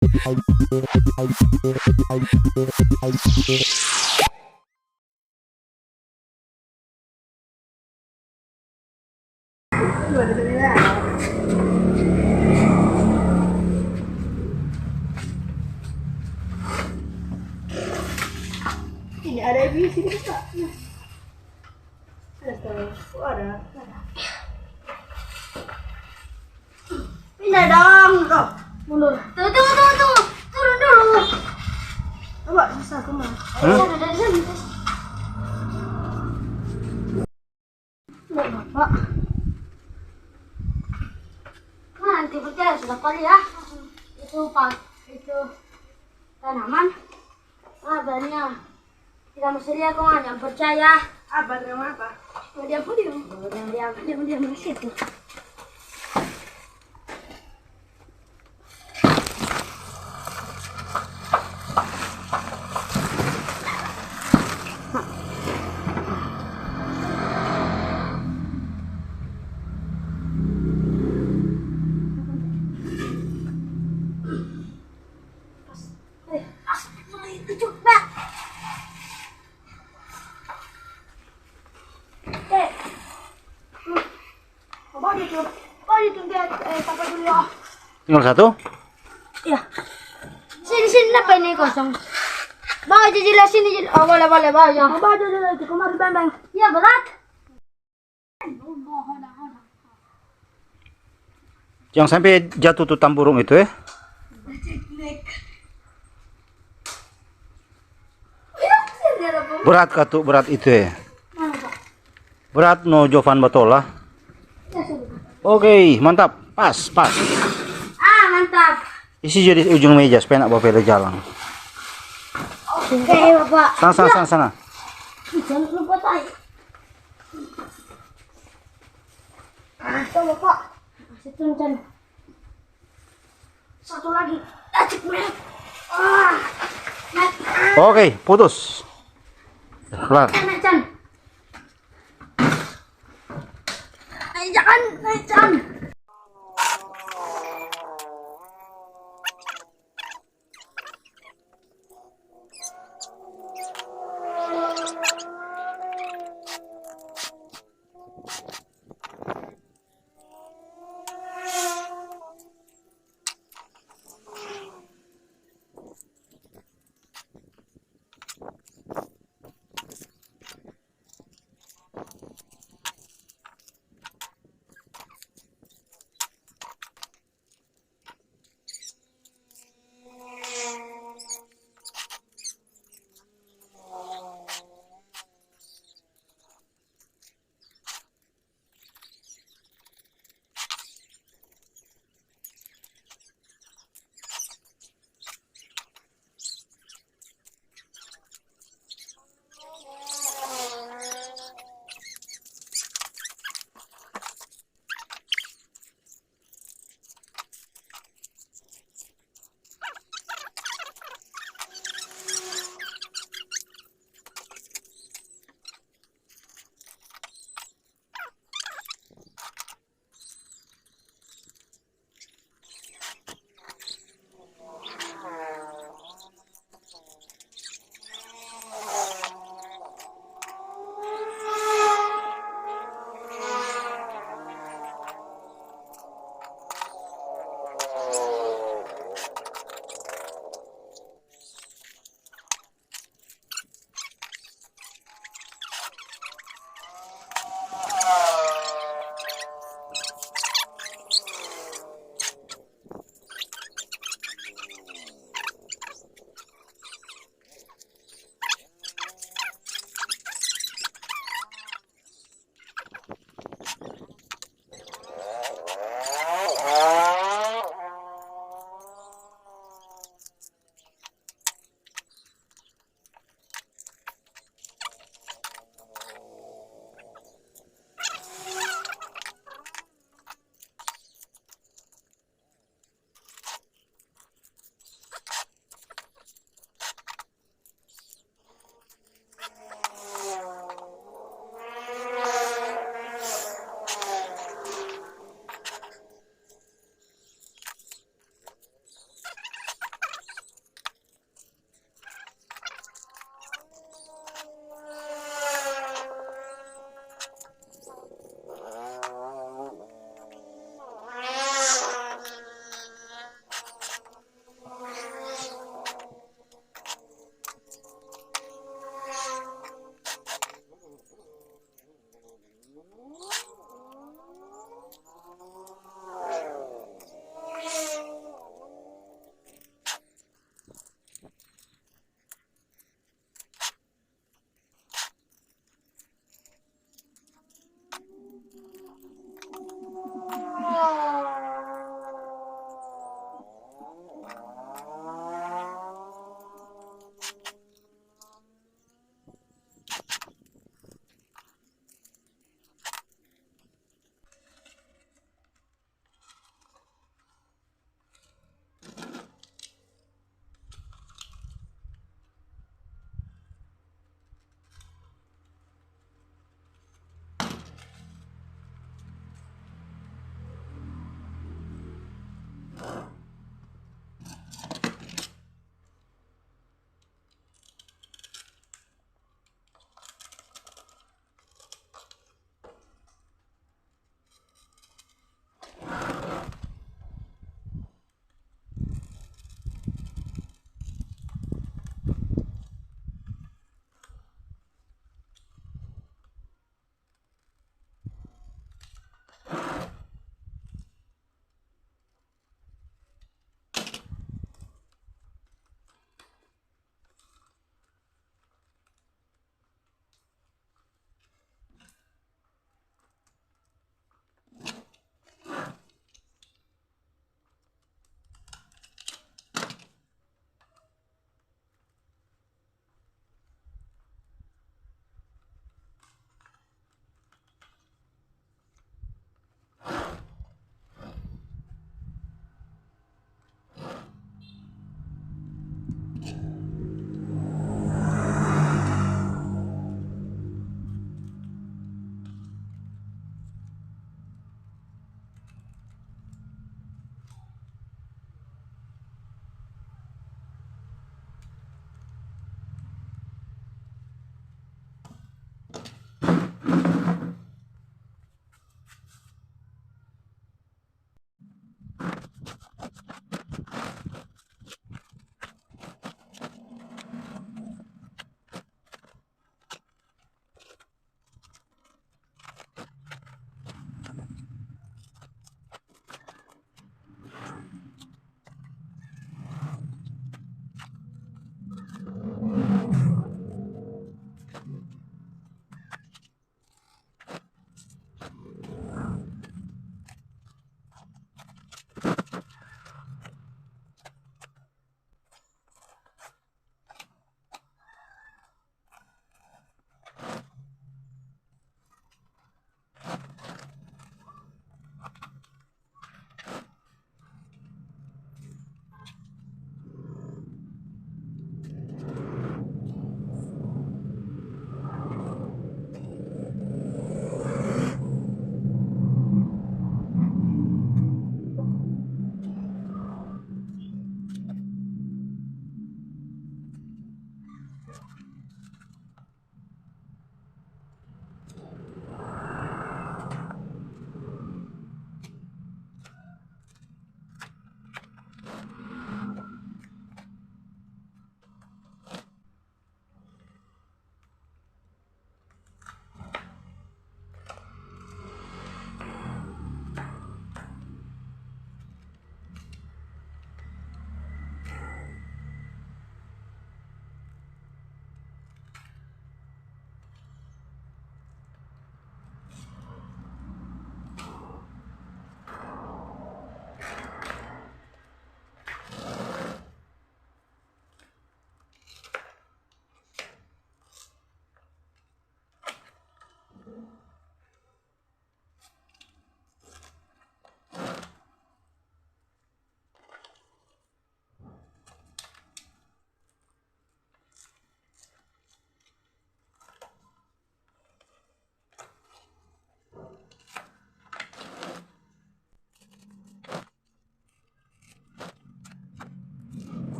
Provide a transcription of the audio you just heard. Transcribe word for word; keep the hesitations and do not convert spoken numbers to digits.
Ini ada di sini, Kak. Ada, ada. Pindah dong. Tuh, mundur. Tunggu, tunggu, tunggu, tunggu. Turun dulu. Coba, susah, aku mah. Hah? Susah, dari sana. Nggak apa-apa. Nah, nanti percaya sudah kali ya. Itu, Pak, itu tanaman. Ah, banyak. Tidak mau sedia, kau nggak percaya. Apa, drama apa? Mau diam, mau diam. Mau diam, diam, diam, diam, di situ. Tinggal satu? Iya. Sini, sini, apa ini kosong? Bawa aja jelas sini, jelas. Oh, boleh, boleh, bawa aja. Bawa aja jelas, kemari, Bang, Bang. Iya, berat. Jang sampe jatuh tu tamburung itu, eh. Berat ka tu, berat itu, eh. Berat no, Jovan Batola. Oke, mantap. Pas, pas. Ah, mantap. Isi jo di ujung meja supaya nak bawa pele jalang. Oke, Bapak. Sana, sana, sana, sana. Ih, jangan lupa, tai. Ah, coba, Pak. Situ, Chan. Satu lagi. Ah, cek, men. Ah. Naik. Ah. Oke, putus. Kelar. Naik, Chan. Naik, Chan. Naik, Chan.